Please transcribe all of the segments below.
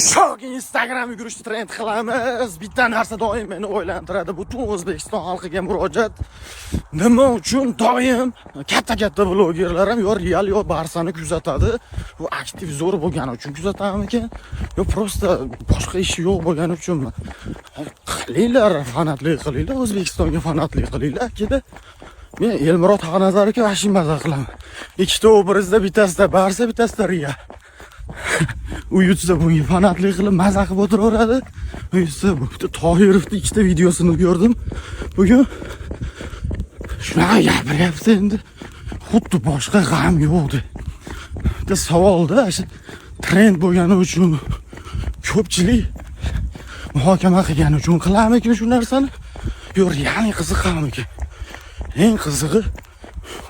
Shok, Instagram yugurish trend qilamiz. Bitta narsa doim meni o'ylantiradi. Butun O'zbekiston xalqiga murojaat. Nima uchun doim katta-katta blogerlar ham yo Real, yo Barsani kuzatadi? Bu aktiv zo'r bo'lgani uchun kuzatamikin? Yo просто boshqa ishi yo'q bo'lgani uchunmi? Qilinglar, fanatlik qilinglar, O'zbekistonga fanatlik qilinglar, akada. Men Elmurod Haqnazarovga вообще maza qilaman. Ikkita obrazda bittasida Barsa, bittasida Real. U yutsa, bunga fanatlik qilib, maza qilib o'tiraveradi. U yutsa, bitta Tohirovni ikkita videosini ko'rdim. Bugun shunaqa gapiryapti endi. Xuddi boshqa g'am yo'q deb. Bitta savolda, shu trend bo'lgani uchun, ko'pchilik muhokama qilgani uchun qilarmikin shu narsani? Yo'q, реально qiziqarmikin? Eng qizig'i,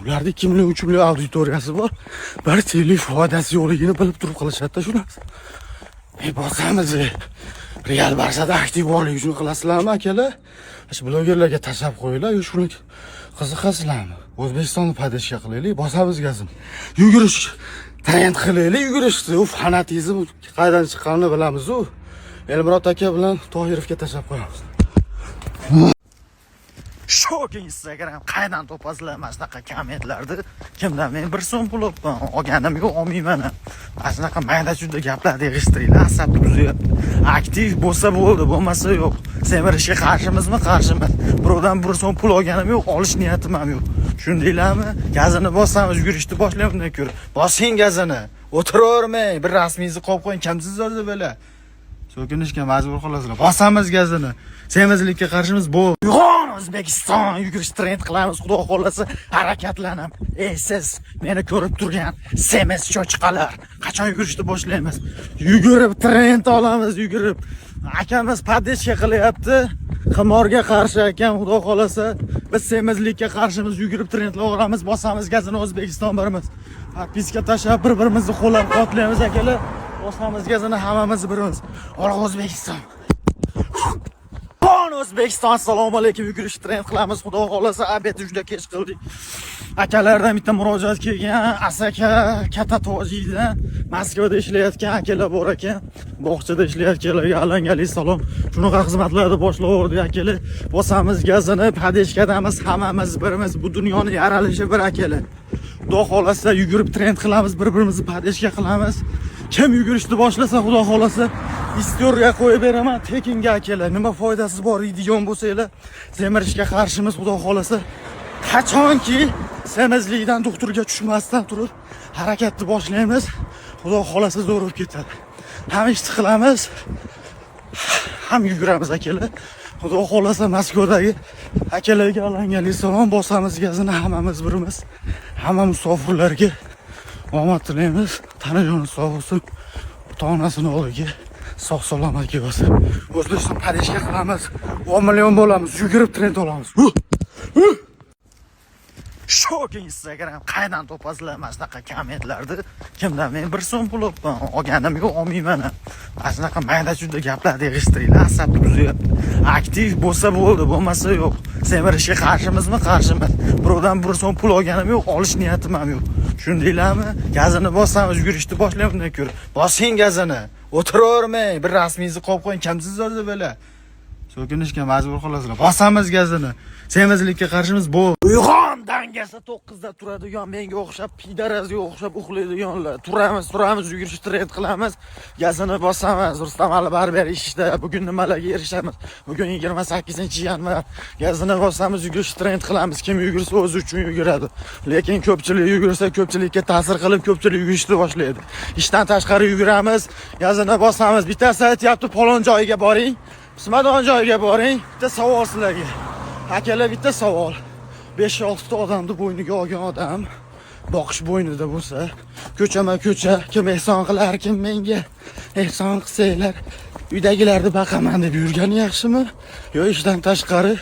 ularda 2 million, 3 million auditoriyasi bor. Bir tiyinlik foydasi yo'qligini bilib turib qilishadi shu narsa. E, bosamiz. Real, Barsada aktiv borligi uchun qilasizlarmi, akalar? Shu blogerlarga tashlab qo'yinglar, yo shuni qiziqasizlarmi? O'zbekistonni поддержка qilaylik, bosamiz gazini. Yugurish trend qilaylik, yugurishni. U fanatizm qayerdan chiqqanini bilamiz u. Elmurod aka bilan Tohirovga tashlab qo'yamiz. Shok, Instagram qayerdan topasizlar mana shunaqa kommentlarni? Kimdan men bir so'm pul olganim yo'q, olmayman ham. Mana shunaqa mayda chuyda gaplarni yig'ishtiringlar, asabni buzyapti. Aktiv bo'lsa bo'ldi, bo'lmasa yo'q. Semirishga qarshimizmi? Qarshimiz. Birovdan bir so'm pul olganim yo'q, olish niyatim ham yo'q. Tushundinglarmi? Gazini bossamiz, yugurishni boshlayapti undan ko'ra. Bosing gazini. O'tiravermang, bir rasmingizni qo'yib qo'ying. Kimsiz o'zi bo'la? So'kinishga majbur qolasizlar. Bosamiz gazini. Semizlikka qarshimiz, bu. Uyg'on, O'zbekiston, yugurish trend qilamiz, xudo xohlasa, harakatlanib. Ey siz, meni ko'rib turgan semiz cho'chqalar, qachon yugurishni boshlaymiz? Yugurib trend olamiz, yugurib. Akamiz поддержка qilyapti. Ximorga qarshi akam, xudo xohlasa, biz semizlikka qarshimiz, yugurib trendlar olamiz, bosamiz gazini, O'zbekiston birimiz. Подписка tashlab, bir-birimizni qo'llab-quvvatlaymiz, akalar. Bosamiz gazini, hammamiz birimiz. Olg'a, O'zbekiston! Qon, O'zbekiston, assalomu alaykum, yugurish trend qilamiz, xudo xohlasa, обед ni juda kech qildik. Akalardan bitta murojaat kelgan, Asaka, Katta Tojiydan Moskvada ishlayotgan akalar bor ekan. Bog'chada ishlayotganlarga alangali salom. Shunaqa xizmatlarni boshlavordik, akalar. Bosamiz gazini, поддержка damiz, hammamiz birimiz. Bu dunyoni yaralishi bir, akalar. Xudo xohlasa, yugurib trend qilamiz, bir-birimizni поддержка qilamiz. Kim yugurishni boshlasa, xudo xohlasa, история qo'yib beraman tekinga, akalar. Nima foydasi bor deydigan bo'lsanglar, semirishga qarshimiz, xudo xohlasa. Qachonki semizlikdan doktorga tushmasdan turib harakatni boshlaymiz, xudo xohlasa, zo'r bo'lib ketadi. Ham ishni qilamiz, ham yuguramiz, akalar. Xudo xohlasa, Moskvadagi akalarga alangali salom, bosamiz gazini, hammamiz birimiz. Hamma musofirlarga omad tilaymiz. Tana joni sog' bo'lsin. Ota-onasini oldiga sog' salomat kelsin. O'zbekiston, поддержка qilamiz. 10 million bo'lamiz, yugurib trend olamiz. Huh! Huh! Shok, Instagram qayerdan topasizlar mana shunaqa kommentlarni? Kimdan men bir so'm pul olganim yo'q, olmayman ham. Mana shunaqa mayda chuyda gaplarni yig'ishtiringlar, asabni buzyapti. Aktiv bo'lsa bo'ldi, bo'lmasa yo'q. Semirishga qarshimizmi? Qarshimiz. Birovdan bir so'm pul olganim yo'q, olish niyatim ham yo'q. Tushundinglarmi? Gazini bossamiz, yugurishni boshlayapti undan ko'ra. Bosing gazini. O'tiravermang, bir rasmingizni qo'yib qo'ying. Kimsiz o'zi bo'la? So'kinishga majbur qolasizlar. Bosamiz gazini. Semizlikka qarshimiz, bu. Uyg'on, dangasa, 9 da turadigan, menga o'xshab, пидарас ga o'xshab uxlaydiganlar. Turamiz, turamiz, yugurish trend qilamiz. Gazini bosamiz. Rustam Ali Barber ishda. Bugun nimalarga erishamiz? Bugun 28-yanvar. Gazini bosamiz, yugurish trend qilamiz. Kim yugursa, o'zi uchun yuguradi. Lekin ko'pchilik yugursa, ko'pchilikka ta'sir qilib, ko'pchilik yugurishni boshlaydi. Ishdan tashqari yuguramiz, gazini bosamiz. Bittasi aytyapti, falon joyiga boring. Pismadon joyiga boring. Bitta savol sizlarga. Akalar, bitta savol. 5-6 ta odamni bo'yniga olgan odam boqish bo'ynida bo'lsa, ko'chama-ko'cha kim ehson qilar, kim menga ehson qilsanglar, uydagilarni baqaman deb yurgani yaxshimi? Yo ishdan tashqari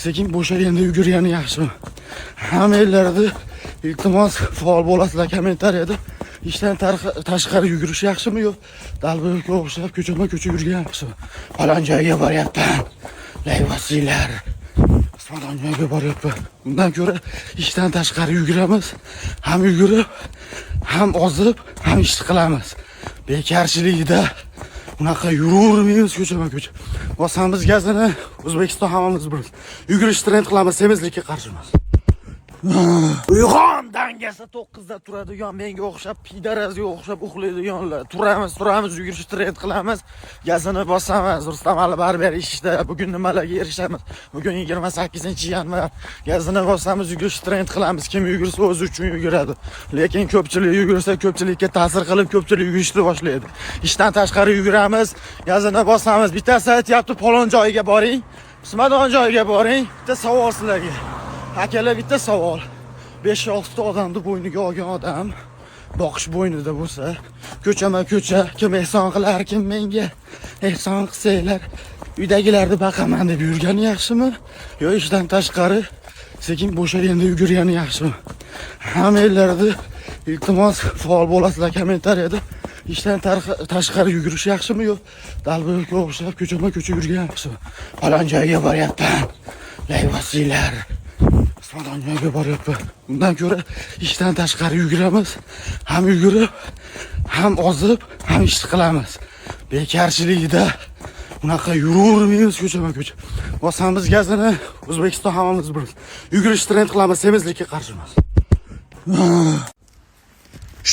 sekin bo'shaganda yugurgani yaxshimi? Hammanglarni iltimos, faol bo'lasizlar kommentariyada. Ishdan tashqari yugurish yaxshimi yo долбоёб ga o'xshab ko'chama-ko'cha yurgan yaxshimi? Falon joyga boryapman. Layk bosinglar. Pismadon joyga boryapman. Undan ko'ra ishdan tashqari yuguramiz. Ham yugurib, ham ozib, ham ish qilamiz. Bekarchilikda Unaqa yuravermaymiz ko'chama-ko'cha. Bosamiz gazini, O'zbekiston hammamiz bir. Yugurish trend qilamiz, semizlikka qarshimiz. Uyg'on dangasa 9 da turadigan, menga o'xshab пидарас ga o'xshab uxlaydiganlar. Turamiz, turamiz, yugurish trend qilamiz. Gazini bosamiz. Rustam Ali barber ishda. Bugun nimalarga erishamiz? Bugun 28-yanvar. Gazini bosamiz, yugurish trend qilamiz. Kim yugursa o'zi uchun yuguradi. Lekin ko'pchilik yugursa ko'pchilikka ta'sir qilib, ko'pchilik yugurishni boshlaydi. Ishdan tashqari yuguramiz, gazini bosamiz. Bittasi aytyapti, falon joyiga boring, pismadon joyiga boring. Bitta savol sizlarga. Akalar, bitta savol. 5-6 ta odamni bo'yniga olgan odam boqish bo'ynida bo'lsa, ko'chama-ko'cha kim ehson qilar, kim menga ehson qilsanglar, uydagilarni baqaman deb yurgani yaxshimi yo ishdan tashqari sekin bo'shaganda yugurgani yaxshimi? Hammanglarni iltimos, faol bo'lasizlar kommentariyada. Ishdan tashqari yugurish yaxshimi yo долбоёб ga o'xshab ko'chama-ko'cha yurgan yaxshimi? Falon joyga boryapman, layk bosinglar. Pismadon joyga boryapman. Undan ko'ra ishdan tashqari yuguramiz. Ham yugurib, ham ozib, ham ish qilamiz. Bekarchilikda unaqa yuravermaymiz ko'chama-ko'cha. Bosamiz gazini, O'zbekiston hammamiz bir. Yugurish trend qilamiz, semizlikka qarshimiz.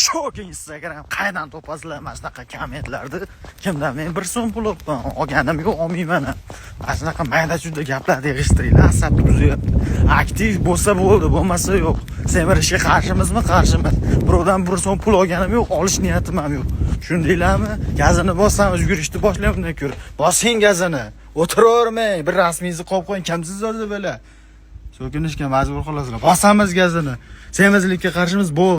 Shok Instagram qaydan topasizlar mana shunaqa kommentlarni? Kimdan men bir so'm pul olganim yo'q, olmayman ham. Mana shunaqa mayda chuyda gaplarni yig'ishtiringlar, asabni buzyapti. Aktiv bo'lsa bo'ldi, bo'lmasa yo'q. Semirishga qarshimizmi? Qarshimiz. Birovdan bir so'm pul olganim yo'q, olish niyatim ham yo'q. Tushundinglarmi? Gazini bossamiz, yugurishni boshlayman undan ko'ra. Bosing gazini. O'tiravermang, bir rasmingizni qo'yib qo'ying. Kimsiz o'zi bo'la? So'kinishga majbur qolasizlar. Bosamiz gazini. Semizlikka qarshimiz, bo'ldi.